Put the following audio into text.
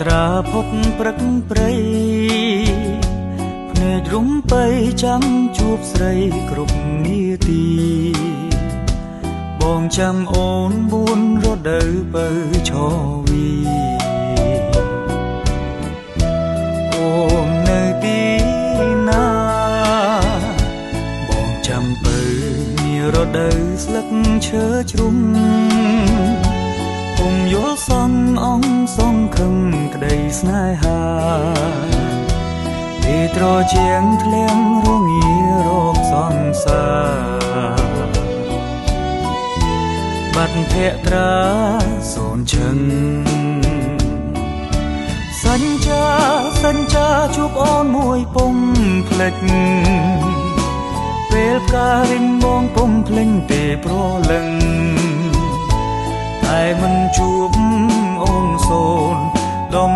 ត្រាផុតព្រឹកព្រៃភ្នែករំពៃចាំជួបស្រីគ្រប់នាទីបងចាំអូនបួនរដូវពៅឆវីអូននៅទីណាបងចាំពៅមានរដូវស្លឹកឈើជ្រុំពុំយល់សងអងសងខឹងក្តីស្នេហាពេលត្រជាងធ្លាងរងារោគសង្សារបាត់ភក្ត្រាសូនឈឹងសញ្ចាសញ្ចាជួបអូនមួយពុំភ្លេចពេលផ្ការិញបងពុំភ្លេញទេប្រលឹងតែមិនជួបអូនសូនដំ